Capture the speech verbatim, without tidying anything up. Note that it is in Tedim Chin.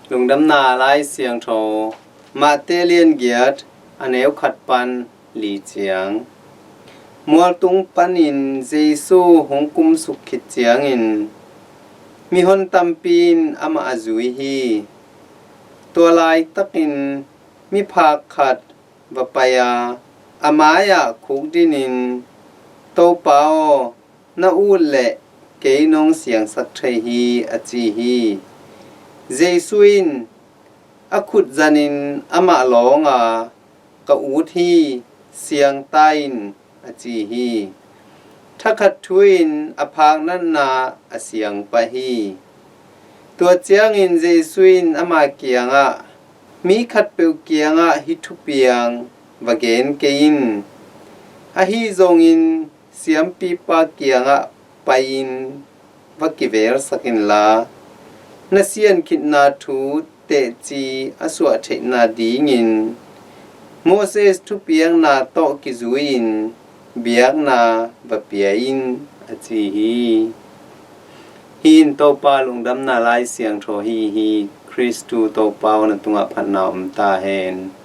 Lungdamna Lai Siangtho, Mate lian giat, a neu khat pan li ciang. Mualtung panin Jesu hong kumsuk khit ciangin mihon tampi in amah a zui hi. Tua laitakin miphak khat va pai a, a mai-ah khukdinin, "Topa aw, na ut leh kei nong siangsak thei hi," a ci hi. Jesu in a khut zanin amah lawng a, "Ka ut hi, siang ta in," a ci hi. Thakhat thu-in a phak natna a siang pah hi. Tua ciangin Jesu in ama kiangah, "Mi khatpeuh kiangah hih thupiang va gen kei in. Ahi zongin siampipa kiangah pai-in va kivelsak inla, na siankhitna thu teci a suah theihna dingin Moses thupiakna tawh kizui-in biakna va pia in," a ci hi. Hih in Topa Lungdamna Lai Siangtho hi hi. Khristu Topa aw, na tungah phatna om ta hen.